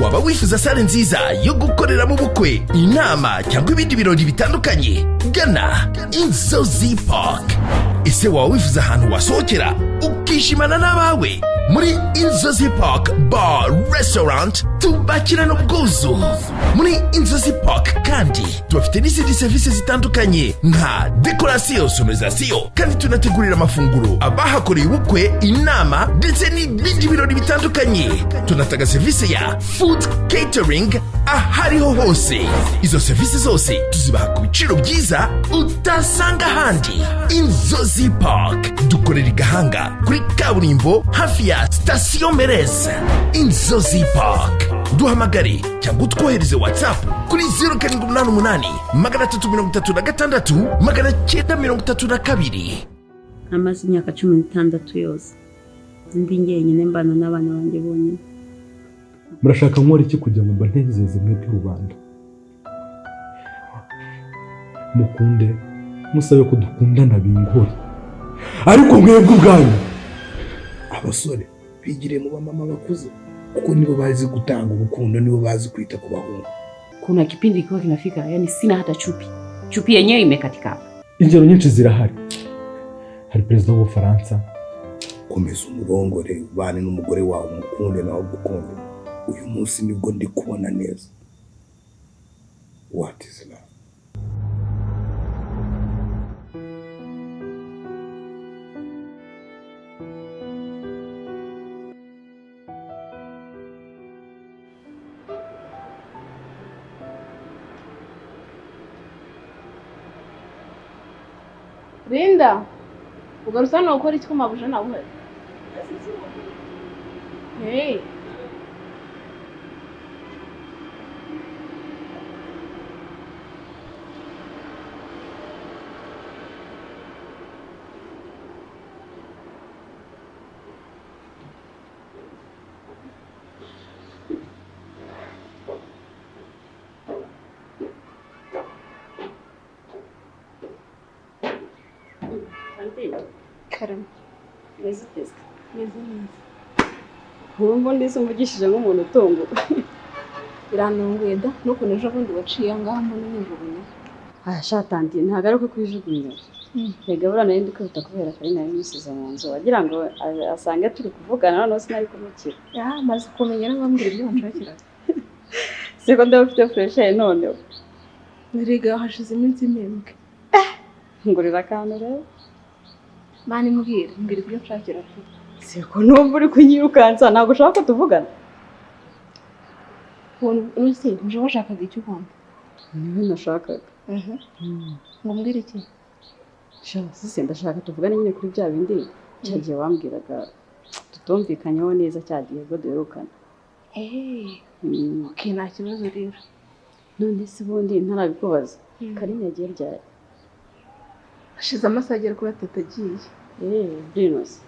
Waba wifuza salle nziza yo gukoreramo ubukwe, inama cyangwa ibindi birori bitandukanye? Gana Inzozi Park. Ese waba wifuza ahantu wasohokera ukishimana n'abawe? Muri Inzozi Park Bar Restaurant tubakirana ubwuzu. Muri Inzozi Park kandi tubafite n'izindi serivisi zitandukanye nka décoration, sonorisation, kandi tunategurira amafunguro abahakoreye ubukwe, inama ndetse n'ibindi birori bitandukanye. Tunatanga serivisi ya food catering ahariho hose. Izo serivisi zose tuzibaha ku biciro byiza utasanga ahandi. Inzozi Park dukorera i Gahanga kuri kaburimbo, hafi ya sitasiyo Mereze. Inzozi Park, duhamagare cyangwa utwohereze WhatsApp kuri 0788 336 932. Namaze imyaka 16 yose ndi njyenyine, mbana n'abana banjye bonyine. Murashaka nkora iki kugira ngo mbanezeze mwebwe rubanda? Mukunde, musabe ko dukundana bingore, ariko mwebwe ubwanyu. Abasore bigiriye mu bamama bakuze, kuko nibo bazi gutanga urukundo, nibo bazi kwita ku bahungu. Kuna kipindi kikiwa kinafika, yani sina hata chupi, chupi yenyewe imekatika hapa. Ingero nyinshi zirahari. Hari perezida w'Ubufaransa. Komeza umurongore, ubane n'umugore wawe, umukunde nawe agukunde. Uyu munsi nibwo ndi kubona neza what is love. Linda, ugarutse hano gukora iki ko mabuja nawe uhari? Hey. Karame. Meze uteze? Meze neza. Ubu mbundi se umvugishije nk'umuntu utunguwe? Birantunguye da, n'ukuntu ejo bundi waciye ahangaha mbona unijugunya. Aya shatangiye, ntabwo ari uko kwijugunya. Rega buriya nari ndi kwihuta kubera kari nari musize mu nzu, wagira ngo asange turi kuvugana, noneho sinari kumukira. Ah, maze kumenya n'abambwira ibyo wanshakiraga. Siko ndaba ufite fraîcheur noneho? Rega hashize iminsi impembwe. Ngurira akantu rero. Mani, mbwira, mbwira ibyo nshakira pe. Siko numva uri kunyirukansa, ntabwo ushaka ko tuvugana? Ubu se uje washakaga icyo ugomba? Niwe nashakaga. Ngo mbwire iki? Sha sise, ndashaka tuvugane nyine kuri bya bindi cya gihe wambwiraga tutumvikanyeho neza, cya gihe ubwo duherukana. Eh, okay, nta kibazo rero. None se ubundi ntarabikubaza, Karine yagiye ryari? Hashize amasaha agera kuri 3 agiye. Eh, Brunos?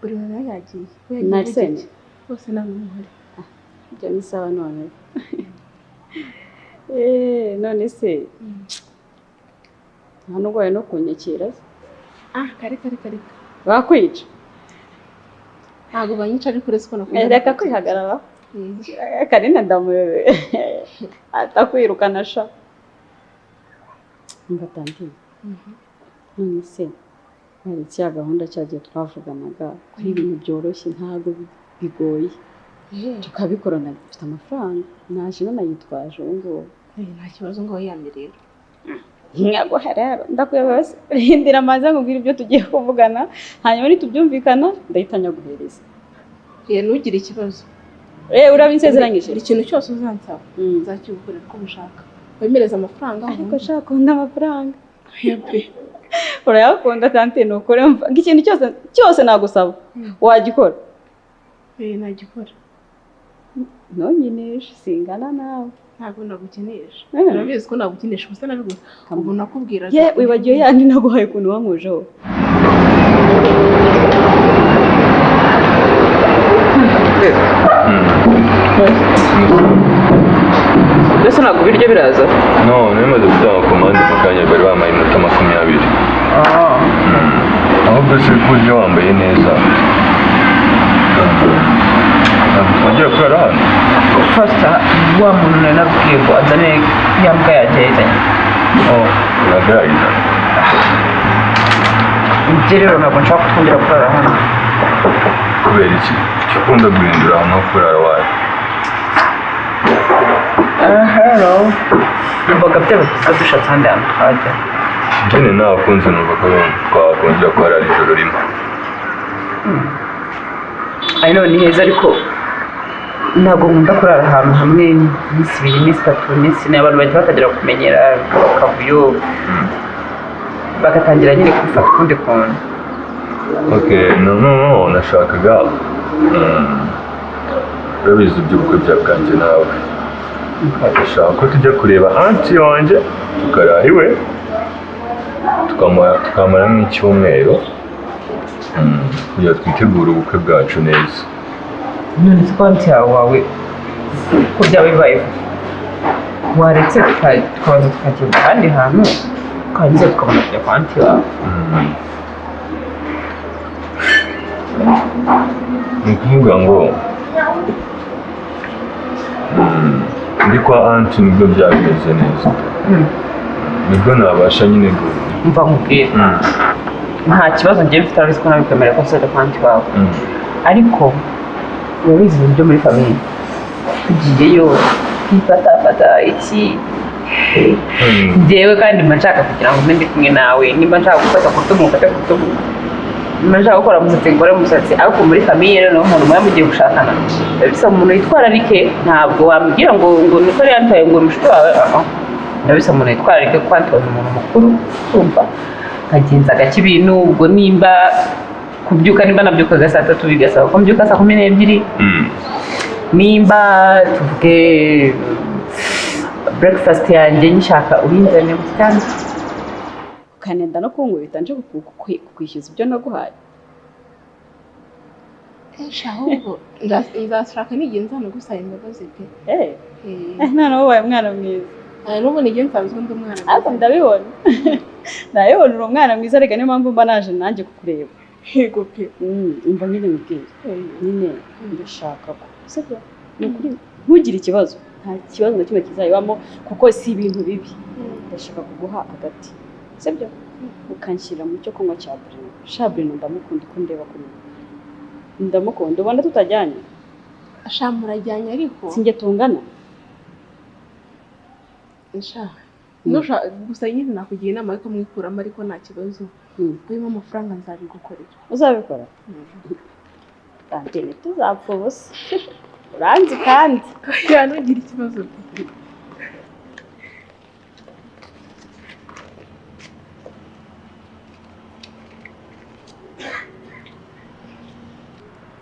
Buri muntu nawe yagiye. We yagiye Na Arsene? iki? Bose nta n'umwe uhari. Ibyo ni sawa none. Eh, none se nta nubwo wari no kunyakira se? Ah, kare kare kare. Bakwica. Ntabwo banyica, ariko uretse ko nakunda. Reka kwihagarara. Karine ndamuyobewe, atakwirukana sha. Umva tanti, none se waretse ya gahunda cyagiye twavuganaga kuri ibintu byoroshye, ntabwo bigoye, tukabikorana? Mfite amafaranga, naje nanayitwaje ubu ngubu. Nta kibazo, ngo yamye rero. Nyaguha rero, ndakuyobewe se? Rindira amaze nkubwire ibyo tugiye kuvugana, hanyuma nitubyumvikana ndahita nyaguhereza. Eh, ntugire ikibazo. Eh, urabinsezeranyije? Buri kintu cyose uzansaba nzakigukorera uko ubishaka. Wemereza amafaranga. Ariko shaka, ukunda amafaranga. Oya pe. Urayakunda tante, ni ukuri mva ikintu cyose cyose nagusaba wagikora? Eh, nagikora. Ntunyinishe, singana nawe. Ntabwo nagukinisha. Urabizi ko nagukinisha ubusa nabiguze. Ubu nakubwiraga. Ye, wibagiwe yandi naguhaye, ukuntu wankujeho. Mbese ntabwo ibiryo biraza? No, nari maze gutanga komande mu kanya, bari bampaye iminota 20. Ahubwo se ko uje wambaye neza, ntabwo twongera kurara hano? First, wa muntu nari nabwiye ngo azane ya mbwa yanjye yayizanye. Oh, uragaragaza. Njye rero ntabwo nshaka ko twongera kurara hano. Kubera iki? Icyo ukunda guhindura ahantu ho kurara wayo. Hello. Numvaga byaba byiza dushatse ahandi hantu twajya. Njye nakunze numva ko twakongera kuharara ijoro rimwe. I know ni heza ariko ntabwo nkunda kurara ahantu hamwe iminsi ibiri, iminsi itatu, iminsi ine, abantu bahita batangira kumenyera akavuyo, bagatangira nyine kubifata ukundi kuntu. Okay, no no no, nashakaga urabizi iby'ubukwe bya bwanjye nawe. Ndashaka ko tujya kureba auntie wanjye tukaraha iwe tukamara nk'icyumweru, kugira twitegure ubukwe bwacu neza. None se ko auntie wawe ko byaba bibaye waretse tukabanza tukagenda ahandi hantu twarangiza tukabona kujya kwa auntie wawe? Ni ukuvuga ngo ndi kwa auntie nibwo byaba bimeze neza, nibwo nabasha nyine Mva nkubwire, nta kibazo ngiye mfite, urabizi ko nabikwemerera ko nzajya kwa auntie wawe, ariko urabizi ibintu byo muri famille, tugiyeyo twifatafata iki, njyewe kandi mba nshaka kugira ngo mbe ndi kumwe nawe, nimba nshaka gufata ku rutugu mufate ku rutugu, nimba nshaka gukora umusatsi ngore umusatsi, ariko muri famille noneho umuntu muba mugiye gushakana bisaba umuntu yitwararike, ntabwo wambwira ngo ngo niko yari yantaye ngo mushuti wawe, biba bisaba umuntu yitwararike kuko antoza umuntu mukuru, urumva nkagenza gake ibintu, ubwo nimba kubyuka, nimba nabyukaga saa 3 bigasaba ko mbyuka saa 12, nimba tuvuge breakfast yanjye nyishaka uyinzanire mu gitanda. Ukanenda no kunkubita nje kukwishyuza ibyo naguhaye. Esha ahubwo nzashaka n'igihe nzanagusaba imbabazi pe. Noneho ubaye umwana mwiza. N'ubu n'igihe nsanzwe ndi umwana mwiza. Ariko ndabibona. Ndabibona uri umwana mwiza, reka niyo mpamvu mba naje nanjye kukureba. Yego pe. Umva nyine mubwire. Nyine ndashaka ko. Sibyo? Ni ukuri ntugire ikibazo. Nta kibazo na kimwe kizayibamo kuko si ibintu bibi. Ndashaka kuguha agati. Sibyo? Ukanshyira mu cyo kunywa cya Bruno. Sha Bruno ndamukunda uko ndeba kuri we. Ndamukunda, ubona tutajyanye? Sha murajyanye ariko. Sinjye tungana? Sha gusa nyine nakugira inama yo kumwikuramo ariko nta kibazo. Urimo amafaranga nzabigukorera. Uzabikora? Tante ntituzapfa ubusa. Uranzi kandi. Ya ntugire ikibazo.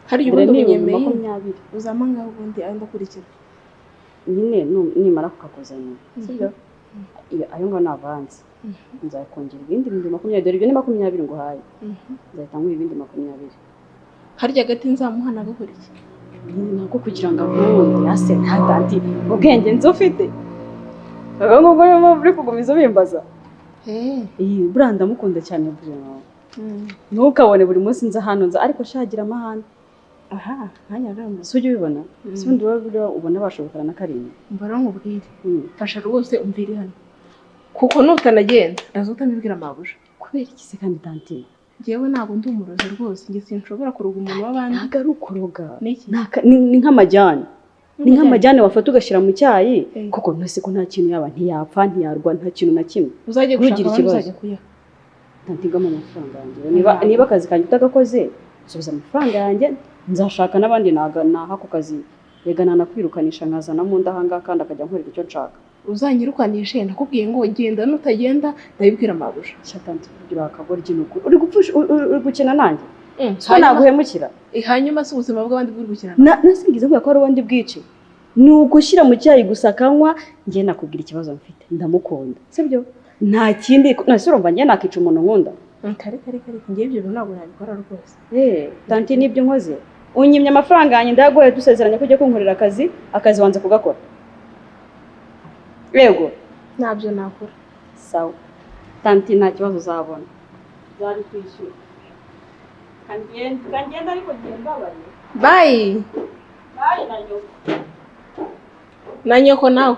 Hari ubundi ubunyemeye uzama ngaho ubundi ayo ndakurikira. Nyine nimara kukakuzanira. Sibyo? Ayo ngaho ni avansi. Nzakongera ibindi 20, dore ibyo ni 20 nguhaye. Nzahita nguha ibindi 20. Harya agati nzamuha nagakora iki? Nyine nako kugira ngo akunde ase nta tanti ubwenge nzi ufite. Ubwo ngubwo niyo mpamvu uri kugumiza ubimbaza. Iyi buriya ndamukunda cyane Bruno. Ntukabone buri munsi nza hano nza ariko shagira amahane. Aha, nkanya rero. Si ujya ubibona? Si ubundi wowe ubona bashobokana na Karine? Mbara nkubwire. Fasha rwose umvire hano. Kuko nutanagenda ndaza utabibwira mabuja. Kubera iki se kandi tanti? Njyewe ntabwo ndi umurozi rwose, njye sinshobora kuroga umuntu w'abandi. Ntabwo ari ukuroga. Ni nk'amajyane. Ni nk'amajyane wafata ugashyira mu cyayi, kuko ntose ko nta kintu yaba, ntiyapfa, ntiyarwa, nta kintu na kimwe. Uzajye gushaka abandi uzajya kuyaha. Tanti ngamo amafaranga yanjye. Niba akazi kanjye utagakoze, subiza amafaranga yanjye, nzashaka n'abandi naha ako kazi. Rega nanakwirukanisha nkazanamo undi ahangaha kandi akajya ankorera icyo nshaka. Uzanyirukanishe nakubwiye ngo genda nutagenda ndabibwira mabuja. Tanti kugira akagoryi nuko uri gupfusha uri gukina nanjye. So naguhemukira. Hanyuma si ubuzima bw'abandi buri gukina. Nasingize kuvuga ko ari ubundi bwice. Ni ugushyira mu cyayi gusa akanywa, njye nakubwira ikibazo mfite. Ndamukunda. Sibyo? Nta kindi nase urumva njye nakica umuntu nkunda. Kare kare kare njye ibyo ntabwo nabikora rwose. Tanti nibyo nkoze. Unyimye amafaranga yanjye ndayaguhaye dusezeranye ko ujya kunkorera akazi, akazi wanze kugakora. Yego. Ntabyo nakora. Sawa. Tanti nta kibazo uzabona. Nzari kwishyura. Kangenda ariko ngiye mbabaye. Bye. Bye na nyoko. Na nyoko nawe.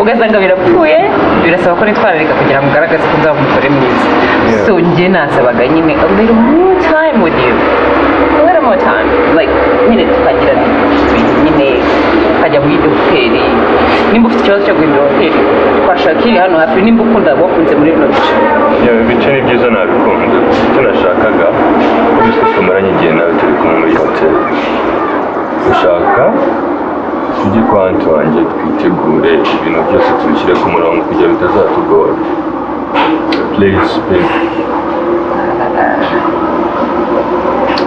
Ugasanga birapfuye, birasaba ko nitwararika kugira ngo ugaragaze ko nzaba umugore mwiza. So njye nasabaga nyine a little more time with you, a little more time, like nyine tukagira nyine tukajya muri hoteli. Nimba ufite ikibazo cyo guhindura hoteli, twashaka iri hano hafi. Nimba ukunda, wakunze muri bino bice. Yewe, ibice ni byiza, nabikunze. Icyo nashakaga, ko tumaranye igihe nawe turi kumwe muri hoteli, ushaka tujye kwa aunty wanjye, twitegure ibintu byose, tubishyire ku murongo kugira bitazatugora. Please, babe.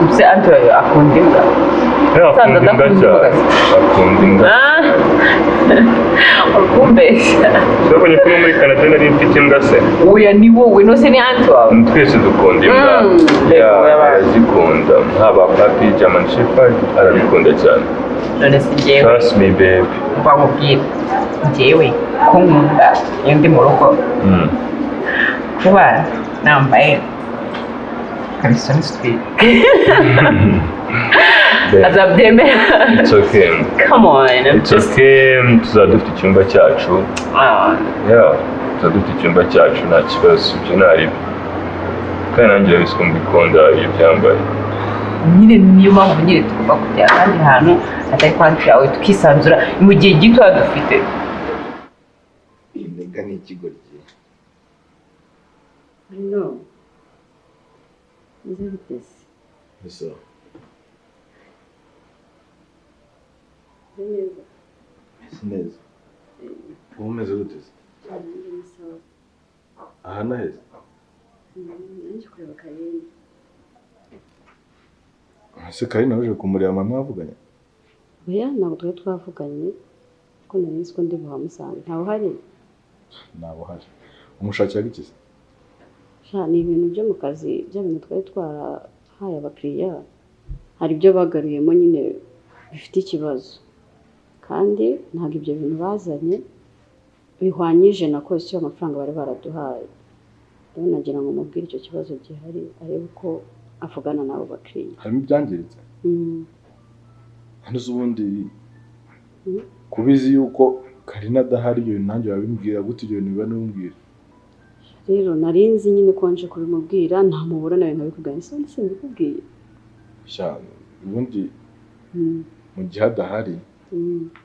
Ese aunty wawe akunda imbwa? Akunda imbwa adakunda cyane. Imbwa se? Akunda imbwa. Ah, uri kumbeshya. Twabonye ko no muri Canada nari mfite imbwa se? Oya, ni wowe nose, ni aunty wawe. Twese dukunda imbwa. Reka Yeah, oya. arazikunda, haba puppy, German Shepherd, arabikunda cyane. None si njyewe? Trust me, babe. Mva nkubwire, njyewe ko nkunda iyo ndi mu rugo kuba nambaye kariso n'isutiyeni, Babe, azabyemera? It's okay. Come on, I'm It's just okay, tuzaba dufite icyumba cyacu. Ah. Yeah, tuzaba dufite icyumba cyacu, nta kibazo, ibyo ntari. Kandi nanjye urabizi ko mbikunda iyo byambaye. Nyine niyo mpamvu nyine tugomba kujya ahandi hantu hatari kwa aunty yawe, tukisanzura mu gihe gito dufite. Iyi ni ikigoryi. Bruno, meze bite se? Ese? Meze neza. Meze neza. Wowe umeze gute se? Nanjye ni sawa. Aha naheze? Nanjye kureba Karine. Ese Karine waje kumureba, mama, mwavuganye? Oya, ntabwo twari twavuganye, kuko nari nzi ko ndi buhamusange. Ntawe uhari? Ntabwo uhari. Umushakira iki se? Sha, ni ibintu byo mu kazi, bya bintu twari twarahaye abakiriya, hari ibyo bagaruyemo nyine bifite ikibazo, kandi ntabwo ibyo bintu bazanye bihwanyije na caution y'amafaranga bari baraduhaye. Rero nagira ngo mubwire icyo kibazo gihari, arebe uko avugana n'abo bakiriya. Harimo ibyangiritse? Mm. Hano se ubundi kubizi yuko Karina adahari, ibyo bintu nanjye wabimbwira gute? Ibyo bintu biba n'umbwira. Rero nari nzi nyine ko nje kubimubwira ntamubura, nawe nkabikubwira. Ese ubundi simbikubwiye? Sha, ubundi mu gihe adahari,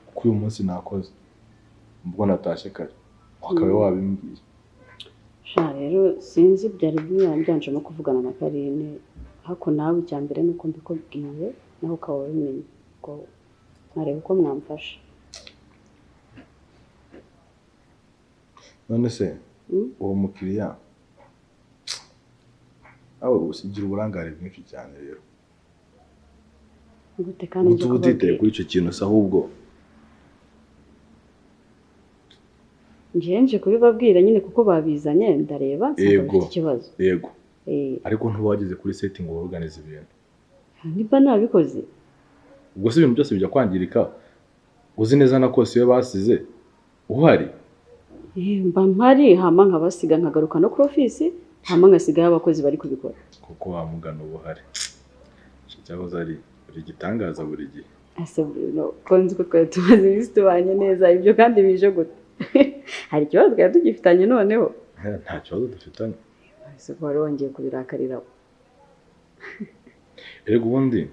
kuko uyu munsi nakoze ubwo natashye kare, wakaba wabimbwiye. Sha, rero sinzi, byari byanjemo kuvugana na Karine, ariko nawe icya mbere ni uko mbikubwiye, nawe ukaba wabimenye, ngo nkareba uko mwamfasha. None se uwo mukiriya nawe usigira uburangare bwinshi cyane rero. Gute kandi nje Uba utitaye kubabwira? kuri icyo kintu se ahubwo? Njye nje kubibabwira nyine kuko babizanye, ndareba nsanga bifite ikibazo. Yego, ariko ntuba wageze kuri setting ngo organize ibintu. Niba nabikoze. Ubwo se ibintu byose bijya kwangirika uzi neza na kose iyo basize uhari? Mba mpari, hama nkabasiga, nkagaruka no kuri ofisi, hama ngasigayo abakozi bari kubikora. Kuko wamugana uba uhari, cyahoze ari buri gitangaza buri gihe. Ese Bruno, ko nzi ko twari tumaze iminsi tubanye neza, ibyo kandi bije gute? Hari ikibazo twari tugifitanye noneho? Nta kibazo dufitanye. Ese ko wari wongeye kubirakarira? Erega ubundi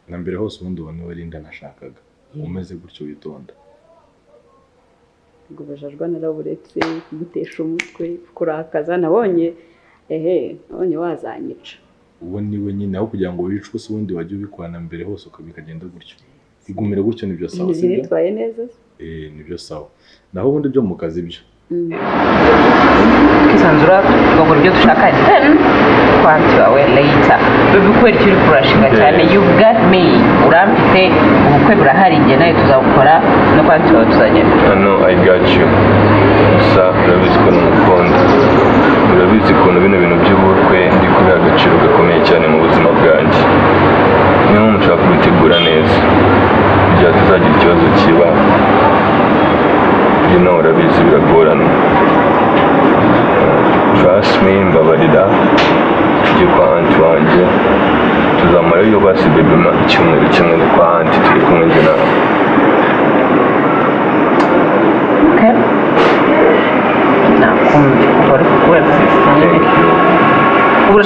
na mbere hose, ubundi ubona Linda nashakaga umeze gutyo witonda. Ubwo bujajwa naraburetse, kugutesha umutwe, kurakaza, nabonye, ehe, nabonye wazanyica. Uwo niwe nyine, aho kugira ngo wicwe se, ubundi wajya ubikora na mbere hose bikagenda gutyo. Igumire gutyo, nibyo sawa, sibyo? Nitwaye neza se? Eh, nibyo sawa. Naho ubundi byo mu kazi byo Twisanzura, tugakora ibyo dushaka, then kwa aunty wawe later. Baby, kubera icyo uri kurashinga cyane? You've got me, uramfite. Ubukwe burahari, njye nawe tuzabukora, no kwa aunty wawe tuzagenda. I know, I got you. Gusa urabizi ko numukunda, urabizi ukuntu bino bintu by'ubukwe ndi kubiha agaciro gakomeye cyane mu buzima bwanjye. Niyo mpamvu nshaka kubitegura neza kugira tuzagira ikibazo kiba, urabizi biragorana. Trust me, mbabarira tujye kwa aunty wanjye, tuzamarayo basi baby ma icyumweru kimwe kwa aunty.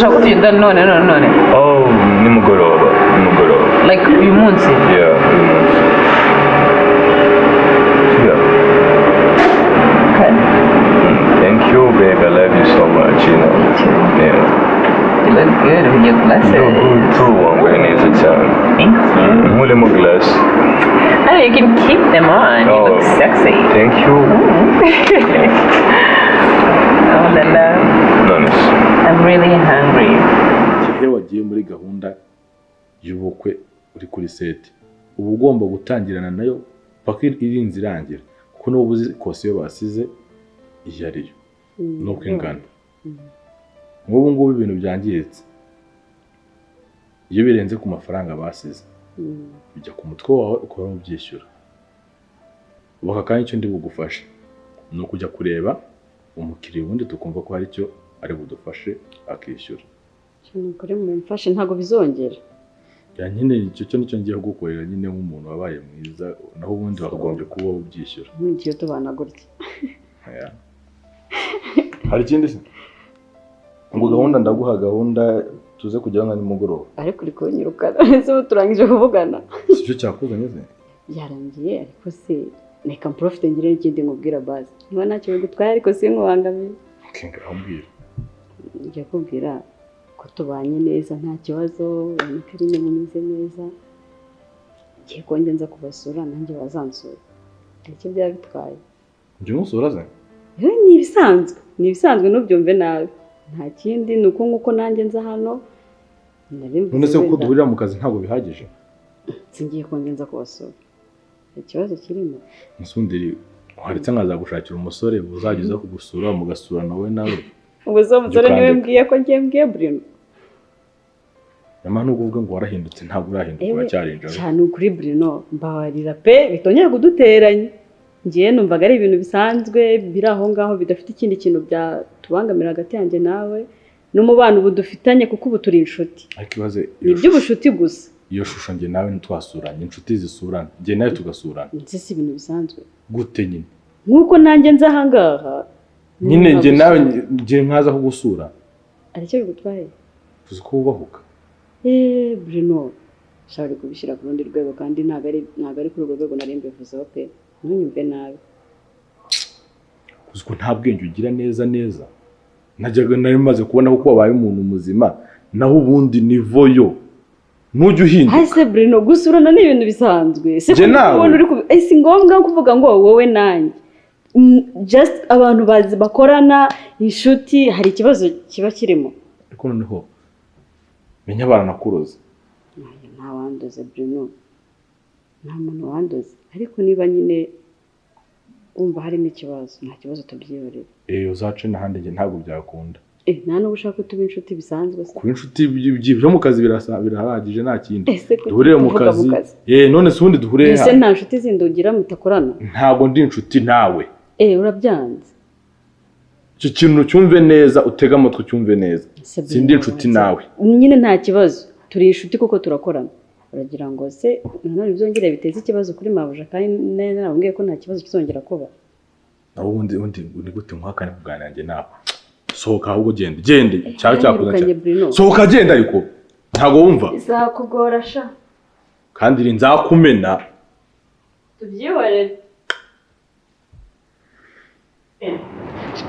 Urashaka ko tugenda none none none? Oh, nimugoroba, nimugoroba. Like uyu munsi? Yeah, uyu munsi. Yeah. Okay. Thank you, babe. I love you so much. Me too. Yeah. You look good with your glasses. You look good too. Wambaye neza cyane. Thank you. Nkuremo glass. Oh, you can keep them on. You Oh. look sexy. Thank you. Oh la la. None se? I'm really hungry. Igihe wagiye muri gahunda y'ubukwe uri kuri set, uba ugomba gutangirana nayo paka irinze irangira, kuko n'uba uzi caution basize iyo ariyo nuko ingana. Nk'ubu ngubu ibintu byangiritse, iyo birenze ku mafaranga basize, bijya ku mutwe wawe, ukaba ubyishyura. Ubu aka kanya icyo ndi bugufashe ni ukujya kureba umukiriya, ubundi tukumva ko hari icyo ari budufashe akishyura. Ni ukuri mumfashe, ntabwo bizongera. Yeah, nyine icyo cyo nicyo ngiye kugukorera nyine nk'umuntu wabaye mwiza, naho ubundi wakagombye kuba ubyishyura. Ntugiye tubana gutya. Yeah. Hari ikindi se? Ngo gahunda, ndaguha gahunda tuze kujyaho nka nimugoroba. Ariko uri kunyirukana ese? Ubu turangije kuvugana? Si cyo cyakuzanye se? Byarangiye, ariko se reka mprofite ngire n'ikindi nkubwira bazi, niba ntacyo bigutwaye, ariko sinkubangamiye. Okay, ngaho mbwira. Njya kubwira ko tubanye neza, nta kibazo, ubona ko ari mumeze neza. Ngiye kongera nza kubasura, nanjye bazansura, icyo byaba bitwaye? Njye umusura se? Yewe, ni ibisanzwe, ni ibisanzwe, ntubyumve nabi, nta kindi, ni uko nguko nanjye nza hano nari mvuze. None se kuko Wenda duhurira mu kazi ntabwo bihagije? Singiye kongera nza kubasura, ikibazo kirimo? Musundiri, waretse nkazagushakira umusore uzajya uza kugusura, mugasura nawe nawe. Ubwo se uwo musore niwe Ukandika. mbwiye ko ngiye mbwiye Bruno? Nyamara nubwo uvuga ngo warahindutse, ntabwo urahinduka. Ewe, uracyari injaro. Cyane ukuri Bruno, mbabarira pe, bitongera kuduteranya. Ngiye numvaga ari ibintu bisanzwe biri aho ngaho, bidafite ikindi kintu byatubangamira hagati yanjye nawe n'umubano ubu dufitanye, kuko ubu turi inshuti. Ariko ibaze Ni iby'ubushuti gusa. Iyo shusho, njye nawe ntitwasuranye, inshuti zisurana, njye nawe tugasurana. Ndetse si ibintu bisanzwe? Gute nyine? Nk'uko nanjye nza aha ngaha. Nyine njye nawe, njye nkaza kugusura. Hari icyo bigutwaye? Tuzi ko wubahuka. Eee, Bruno, ushobora kubishyira ku rundi rwego, kandi ntabwo ari kuri urwo rwego nari mbivuzeho pe, ntunyumve nabi. Uzi ko nta bwenge ugira neza neza? Najyaga nari maze kubona ko wabaye umuntu muzima, naho ubundi nivo yo ntujya uhinduka. Hase Bruno, gusurana ni ibintu bisanzwe se? Njye Ko nawe? ubona uri si ngombwa kuvuga ngo wowe nanjye. Just abantu bazi bakorana, inshuti, hari ikibazo kiba kirimo? Ariko noneho menya baranakuroze. Oya, nta wandoze Bruno, nta muntu wandoze, ariko niba nyine wumva harimo ikibazo, nta kibazo, tubyihorere. Eh, uzace n'ahandi, njye ntabwo byakunda. Eh, nta n'ubu ushaka ko tuba inshuti bisanzwe se? Kuba inshuti byo mu kazi birahagije, nta kindi. Ese kuki Duhurire mu tuvuga kazi. mu kazi? Eh, none se ubundi duhurire Ese he? nta nshuti zindi ugira mutakorana? Ntabwo ndi inshuti nawe. Eh, urabyanze? Icyo kintu cyumve neza, utege amatwi ucyumve neza. Ese Bruno, Sindi inshuti nawe. Nyine nta kibazo, turi inshuti kuko turakorana. Uragira ngo se nanone byongere biteze ikibazo kuri mabuja, kandi nari narababwiye ko nta kibazo kizongera kuba? Naho ubundi ni gute nkuhakane kuganira njye nawe? Sohoka ahubwo, genda, genda, cyangwa cyakuza. Yanyirukanye, Bruno. Sohoka, genda, ariko ntabwo wumva. Izakugora sha. Kandi iri nzakumena. Tubyihorere.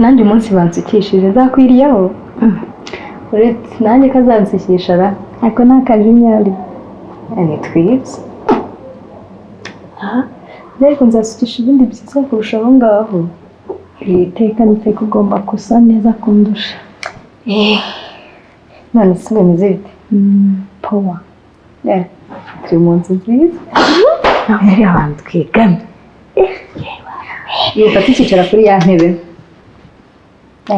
Nanjye umunsi bansukishije nzakwiriyeho, uretse nanjye ko azansukisha ra. Ako ni akajinyari. Ni twiza. Aha, ariko nzasukisha ibindi byiza kurusha aho ngaho. Iteka n'iteka ugomba gusa neza kundusha. Eh, none se bimeze bite? Powa. Eh, turi mu nzu nziza naho hari abantu twigamye. Iyo ufata ikicara kuri ya ntebe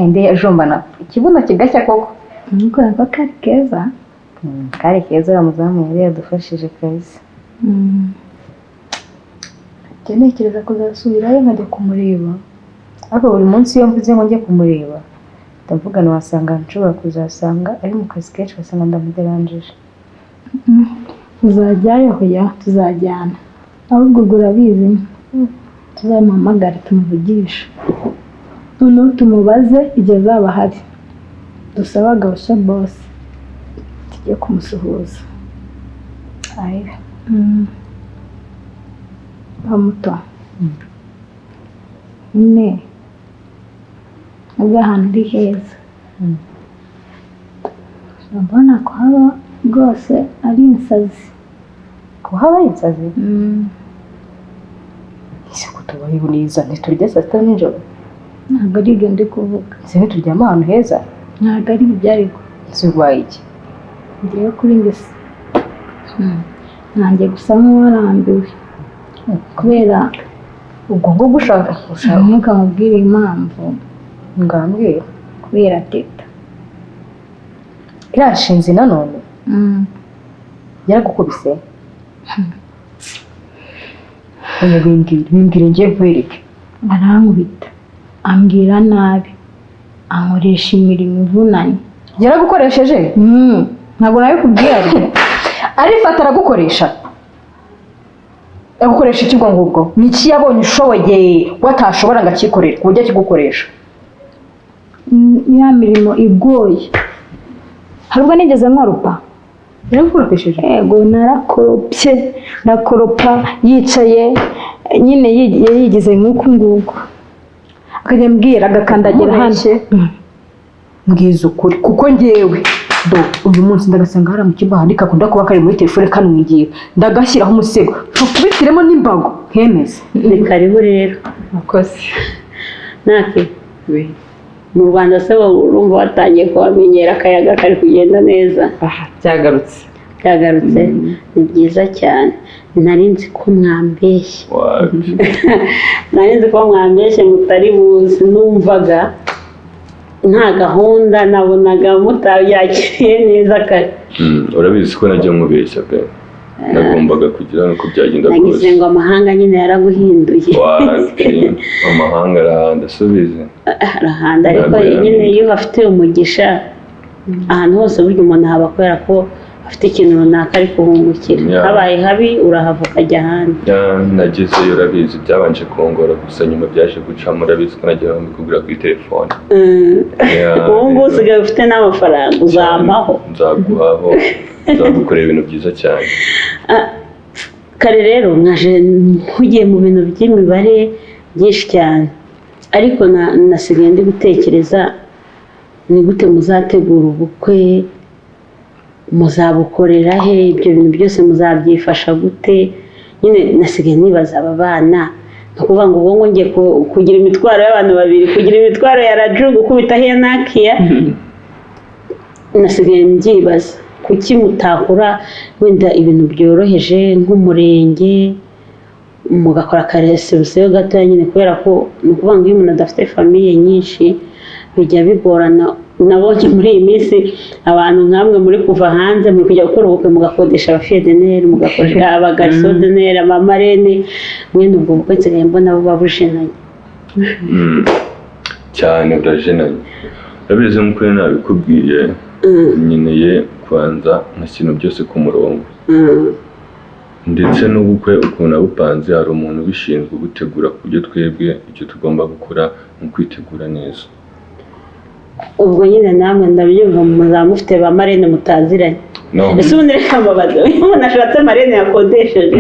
yindi ajombana ikibuno kigashya koko. Nuko nako kari keza. Kari keza, uriya muzamu yari yadufashije kabisa. Njya ntekereza kuzasubirayo nkajya kumureba. Ariko buri munsi iyo mvuze ngo njye kumureba, ndavuga wasanga nshobora kuzasanga ari mu kazi kenshi, ugasanga ndamuderanjije. Uzajyayo? Hoya, tuzajyana ahubwo. Ubwo urabizi, tuzamuhamagare tumuvugishe, noneho tumubaze igihe azaba ahari, dusabe agahushya bose. Tujye kumusuhuza. Ayiwe. Muto nyine, ubwo ahantu uri heza, mbona kuhaba rwose ari insazi. Kuhaba ari insazi? Ese ko tubayeho neza, ntiturya saa sita nijoro? Ntabwo ari ibyo ndi kuvuga. Ese ntituryama ahantu heza? Ntabwo ari ibyo, ariko Ese urwaye iki? Ngewe kuri njye nanjye gusa nk'uwarambiwe kubera Ubwo ngo gushaka ushaka Ntukamubwire impamvu. Ngambwira. Kubera Teta. Iriya nshinzi nanone yaragukubise? Oya, bimbwire, bimbwire, ngiye nkwereke. Arankubita, ambwira nabi, ankoresha imirimo ivunanye. Yaragukoresheje? Ntabwo nabikubwira ariko. Arifata aragukoresha? Agukoresha iki ubwo ngubwo? Ni iki yabonye ushoboye watashobora ngo akikorere ku buryo akigukoresha? Ya mirimo igoye. Hari ubwo nigeze nkoropa? Yaragukoropesheje? Yego, narakoropye, nakoropa yicaye nyine, yigize nk'uku nguku, akajya ambwira, agakandagira hano. Umubeshye. Mbwiza ukuri, kuko ngewe do uyu munsi ndagasanga hariya mu cyumba ahantu kakunda kuba kari muri telefone kanwigira, ndagashyiraho umusego nkubitiremo n'imbago nkemeze. Ni karibu rero. Murakoze. Nake mu Rwanda se wowe urumva watangiye kuhamenyera? Akayaga kari kugenda neza? Aha byagarutse. Byagarutse, ni byiza cyane. Nari nzi ko mwambeshye, nari nzi ko mwambeshye mutari buzi. Numvaga nta gahunda, nabonaga mutabyakiriye neza kare. Urabizi ko najya nkubeshya pe, nagombaga kugira nuko byagenda Nagize kose. ngo amahanga nyine yaraguhinduye. Wapi, amahanga arahanda, asubize. Arahanda, ariko Ntabwo nyine iyo bafite umugisha ahantu hose, burya umuntu haba kubera ko afite ikintu runaka ari kuhungukira. Habaye habi urahava ukajya ahandi. Yeah, nagezeyo urabizi byabanje kungora, gusa nyuma byaje gucamo. Urabizi ko nagiye mbikugura kuri telefone. Yeah, Ubu ngubu usigaye ufite n'amafaranga, uzampaho. Nzaguhaho, nzagukorera ibintu byiza cyane. Kare rero mwaje mpugiye mu bintu by'imibare byinshi cyane, ariko nasigaye ndi gutekereza ni gute muzategura ubukwe, muzabukorera he, ibyo bintu byose muzabyifasha gute? Nyine nasigaye nibaza aba bana, ni ukuvuga ngo ubwo ngiye kugira imitwaro y'abantu babiri, kugira imitwaro ya Raju, gukubitaho iya Nakiya. Nasigaye mbyibaza kuki mutakora wenda ibintu byoroheje nk'umurenge, mugakora akaréception gatoya nyine, kubera ko ni ukuvuga ngo iyo umuntu adafite famille nyinshi bijya bigorana. Nabonye muri iyi minsi abantu nkamwe muri kuva hanze, muri kujya gukora ubukwe mugakodesha abafilles d'honneur, mugakoresha abagarçons d'honneur, abamarraines. Mwene ubwo bukwe nsigaye mbona buba bujenanye. Cyane, burajenanye. Urabizi nk'uko nari nabikubwiye, nkeneye kubanza nkashyira byose ku murongo, ndetse n'ubukwe ukuntu abupanze hari umuntu ubishinzwe ubutegura, ku buryo twebwe icyo tugomba gukora ni ukwitegura neza. Ubwo nyine namwe ndabyumva muzaba mufite ba marraine mutaziranye. No. Ese ubundi reka mbabaze, iyo umuntu ashatse marraine yakodesheje,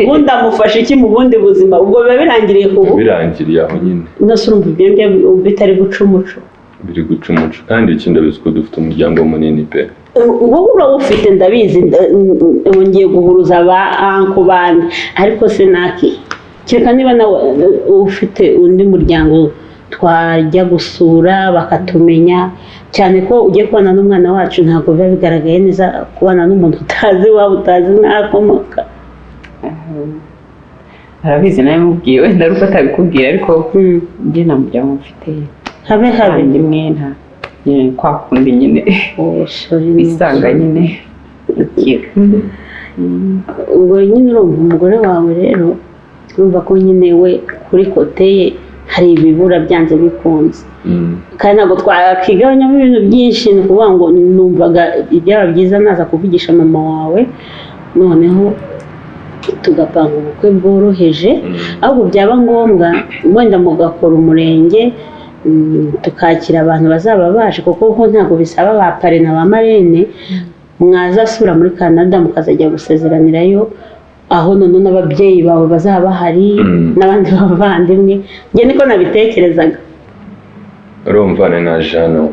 ubundi amufasha iki mu bundi buzima? Ubwo biba birangiriye ku bukwe? Birangiriye aho nyine. Nose urumva ibyo ngibyo bitari guca umuco? Biri guca umuco, kandi ikindi abizi ko dufite umuryango munini pe. Wowe urawufite ndabizi, ngiye guhuruza ba uncle bandi, ariko sinaki kereka niba nawe ufite undi muryango twajya gusura bakatumenya, cyane ko ugiye kubana n'umwana wacu, ntabwo biba bigaragaye neza kubana n'umuntu utazi iwabo, utazi n'akomoka. Arabizi, nawe mubwiye wenda ari uko atabikubwira, ariko njye nta muryango mfite. Habe habe. Rimwe nta nyine, kwa kundi nyine bisanga nyine. Ubwo nyine urumva umugore wawe rero, urumva ko nyine we kuri côté ye hari ibibura byanze bikunze, kandi ntabwo twakigabanyamo ibintu byinshi. Ni ukuvuga ngo numvaga ibyaba byiza naza kuvugisha mama wawe, noneho tugapanga ubukwe bworoheje, ahubwo byaba ngombwa wenda mugakora umurenge, tukakira abantu bazaba baje, kuko ho ntabwo bisaba ba parrain na ba marraine. Mwazasubira muri Canada mukazajya gusezeranirayo, aho noneho n'ababyeyi bawe bazaba bahari n'abandi bavandimwe. Njye niko nabitekerezaga. Urumva, nari naje hano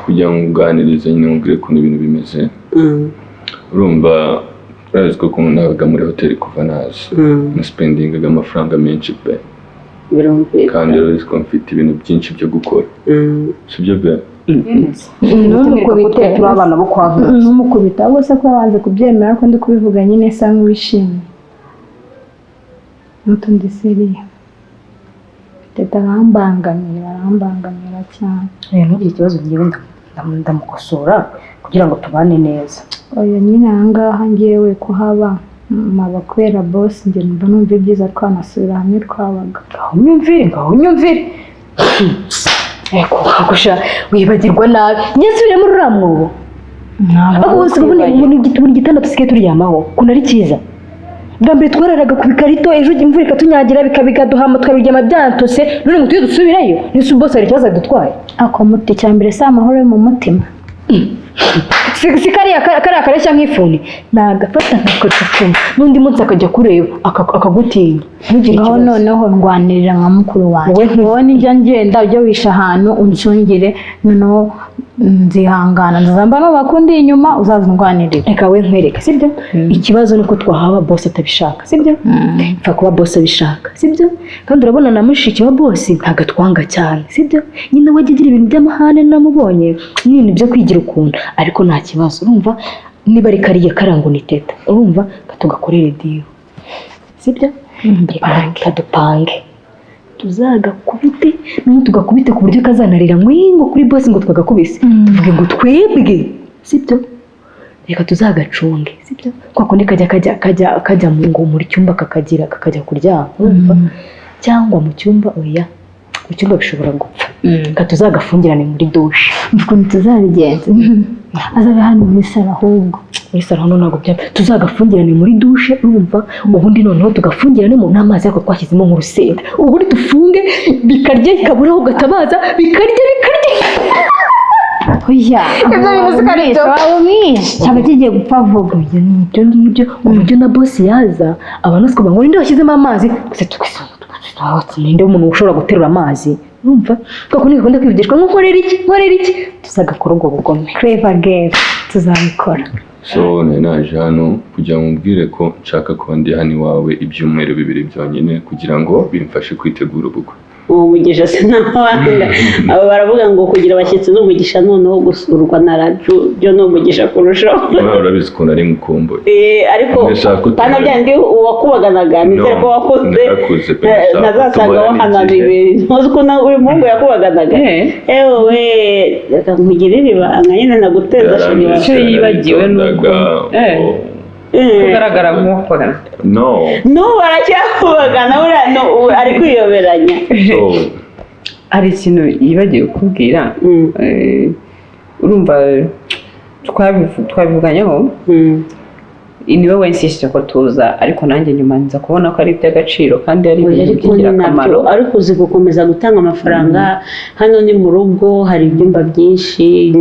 kugira ngo uganirize nyine, mubwire ukuntu ibintu bimeze. Urumva, urazi ko ukuntu nabaga muri hoteli kuva naza, naspendingaga amafaranga menshi pe. Birumvikana. Kandi urabizi ko mfite ibintu byinshi byo gukora, sibyo be? Ntumukubite. Turi abana bo kwa Vuba. Ntumukubite. Ahubwo se ko wanze kubyemera, ko ndi kubivuga nyine, sa nk'uwishimye n'utundi seriya. Teta arambangamira, arambangamira cyane. Ntugire ikibazo, ngewe ndamukosora kugira ngo tubane neza. Oya nyine, ahangaha ngewe kuhaba maba kubera boss. Njye numva ibyiza twanasubira hamwe twabaga. Ngaho nyumvire, ngaho nyumvire. Eko kagusha wibagirwa nabi, njye nsubire muri uriya mwobo? Aho hose ubundi buri gitanda dusigaye turyamaho ukuntu ari cyiza. Bwa mbere twararaga ku bikarito, ejo imvura ikatunyagira bikaduhama, tukabiryama byantose. None ngo tujye dusubirayo? Nese boss hari ikibazo adutwaye? Ako muti cya mbere si amahoro yo mu mutima. Si kariya kareshya nk'ifuni, nagafata nkakacucuma, n'undi munsi akajya kureba akagutinya. Ntugire Ngaho ikibazo. noneho ndwanirira nka mukuru wanjye. Wowe nijya ngenda ujya wisha ahantu uncungire, noneho nzihangana, nzamba nubaka undi inyuma uzaza undwanirira. Reka we nkwereke, sibyo? Ikibazo ni uko twahaba boss atabishaka, sibyo? Pfa kuba boss abishaka, sibyo? Kandi urabona na mushiki wa boss ntabwo atwanga cyane, sibyo? Nyine we ajya agira ibintu by'amahane, namubonye n'ibintu byo kwigira ukuntu, ariko nta kibazo. Urumva, niba ari kariya karango ni Teta, urumva katugakorere deal, sibyo? Dupange, kadupange tuzagakubite, noneho tugakubite ku buryo kazanarira ngo kuri boss ngo twagakubise, tuvuge ngo twebwe, sibyo? Reka tuzagacunge, sibyo? Kwa kundi kajya ngo muri cyumba kakagira kakajya kuryama, urumva, cyangwa mu cyumba. Oya, mu cyumba bishobora gupfa. Reka tuzagafungirane muri douche. Ukuntu tuzabigenza, azabe hano muri salo ahubwo. Muri salo hano ntabwo byaba. Tuzagafungirane muri douche, urumva? Ubundi noneho tugafungiranemo n'amazi, ariko twashyizemo nk'urusenda. Ubundi dufunge bikarya, kabura aho gatabaza, bikarya, bikarya. Oya. Ibyo bintu si ko ari byo. Waba umwishe, cyaba kigiye gupfa vuba. Oya, ni ibyo ngibyo, uburyo na boss yaza abantu bose ngo ninde washyizemo amazi gusa, twese ninde umuntu ushobora guterura amazi? Urumva, kwa kundi gakunda kwivugishwa ngo nkorera iki, nkorera iki. Tuzagakora ubwo bugome. Clever girl, tuzabikora. So nari naje hano kugira ngo mubwire ko nshaka kuba ndi hano iwawe ibyumweru 2 byonyine, kugira ngo bimfashe kwitegura ubukwe. Uwo mugisha sinawanga. Abo baravuga ngo kugira abashyitsi ni umugisha, noneho gusurwa na Raju byo ni umugisha kurushaho. Nawe urabizi ukuntu ari ngukumbuye. Ariko Ndashaka ko pana byandi uwakubaganaga, nizere ko wakuze. Narakuze pe, ndashaka ko Ntazasanga tubonana wahanana igihe. ibintu. Uzi ukuntu uyu muhungu yakubaganaga? Ewe, reka nkugirire ibanga nyine, naguteza sheri wawe. Icyo yibagiwe ni uko kugaragara nk'uwakubagana. No. N'ubu aracyakubagana buriya, ubu ari kwiyoberanya. Hari ikintu yibagiwe kukubwira. Urumva twabivuganyeho, niwe wensishije ko tuza, ariko nanjye nyuma nza kubona ko ari iby'agaciro kandi ari ibintu Ariko ni by'ingirakamaro. nabyo, ariko uzi gukomeza gutanga amafaranga. Hano ni mu rugo, hari ibyumba byinshi,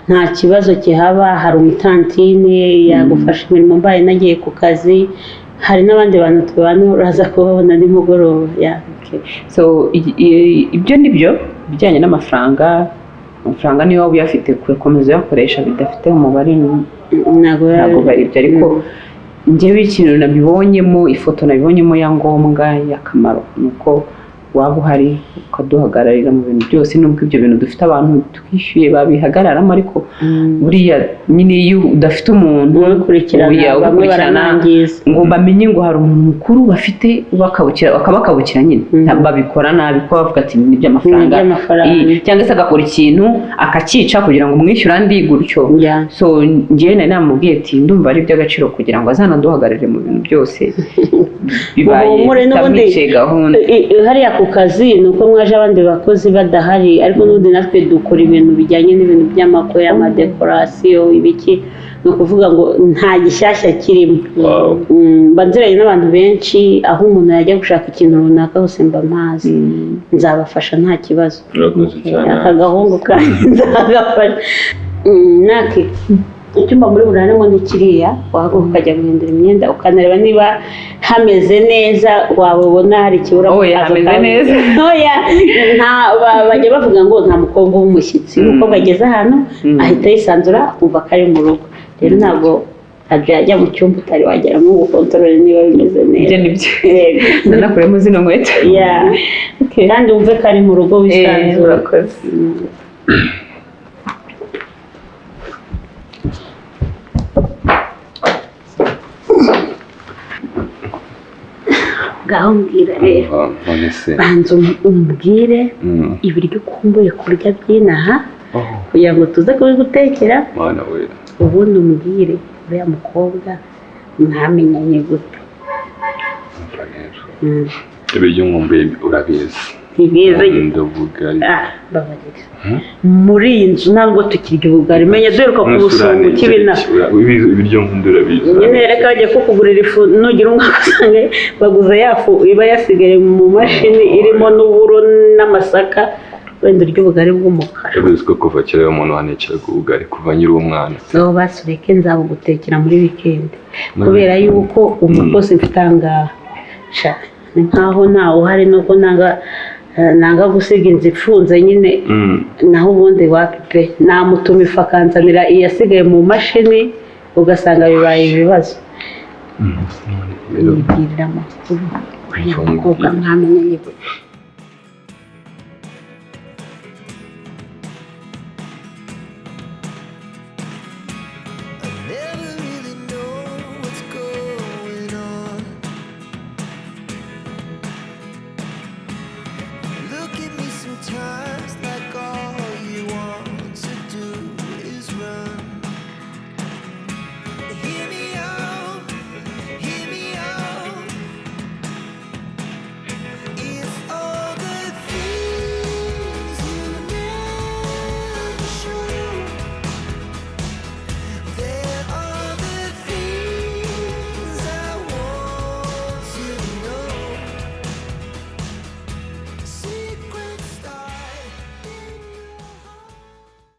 nta kibazo kihaba. Hari umutantine yagufasha imirimo mbaye nagiye ku kazi, hari n'abandi bantu tubana, uraza kubabona nimugoroba ya. So ibyo ni byo ibijyanye n'amafaranga. Amafaranga niyo waba uyafite, gukomeza uyakoresha bidafite umubare ntabwo ntabwo ari ibyo. Ariko njyewe ikintu nabibonyemo, ifoto nabibonyemo ya ngombwa y'akamaro, ni uko waba uhari ukaduhagararira mu bintu byose, nubwo ibyo bintu dufite abantu twishyuye babihagararamo, ariko buriya nyine iyo udafite umuntu ubikurikirana, oya, bamwe ubikurikirana, baranangiza. Ngo bamenye ngo hari umuntu mukuru bafite bakabukira, bakabakabukira nyine. Babikora nabi ko bavuga ati ni iby'amafaranga. Ni iby'amafaranga. Cyangwa se agakora ikintu akacyica kugira ngo umwishyure andi gutyo. So njyewe nari namubwiye ati ndumva ari iby'agaciro kugira ngo azanaduhagarare mu bintu byose bibaye Muhumure n'ubundi bitamwice gahunda. Hariya ku kazi ni uko mwaje abandi bakozi badahari, ariko n'ubundi natwe dukora ibintu bijyanye n'ibintu by'amakwe, amadekorasiyo, ibiki, ni ukuvuga ngo nta gishyashya kirimo. Mba nziranye n'abantu benshi, aho umuntu yajya gushaka ikintu runaka hose mba mpazi, nzabafasha nta kibazo. Urakoze cyane. Aka gahungu kanjye nzagafasha. Naki Icyumba muri buraremo ni kiriya, wahaguruka ukajya guhindura imyenda, ukanareba niba hameze neza, wabona hari ikibura. Oya, ukaza hameze neza. Oya, nta bajya bavuga ngo nta mukobwa w'umushyitsi. Iyo umukobwa ageze ahantu ahita yisanzura, akumva ko ari mu rugo. Rero ntabwo yajya mu cyumba utari wageramo ngo ukontorore niba bimeze neza. Ibyo ni byo. Yego. Nanakuremo zino nkweto. Yeah. Kandi wumve ko ari mu rugo, wisanzura. Urakoze. Ngaho mbwira rero. None se? Banza umbwire ibiryo ukumbuye kurya by'inaha kugira ngo tuze kubigutekera. Mwana we. Ubundi umbwire, uriya mukobwa mwamenyanye gute? Umva rero, ibiryo nkumbuye urabizi. Ntibizi. Nkunda ubugari. Ah, mbabarira, muri iyi nzu ntabwo tukirya ubugari, menya duheruka kubusonga ukibina. Ibiryo nkunda urabizi. Nyine reka bajya kukugurira ifu, nugira umwaka usange baguze ya fu iba yasigaye mu mashini irimo n'uburo n'amasaka, wenda urya ubugari bw'umukara. Urabizi ko kuva kera umuntu wanekeraga ubugari kuva nkiri umwana. Aho basureke, nzabugutekera muri wikendi Muri kubera weekend. yuko umukozi mfite aha ngaha sha ni nkaho ntawe uhari, nuko nanga gusiga inzu ifunze nyine. Naho ubundi wapi pe, namutuma ifu akanzanira iyasigaye mu mashini, ugasanga bibaye ibibazo. Rero Nibwirira amakuru, uriya mukobwa mwamenyanye gute?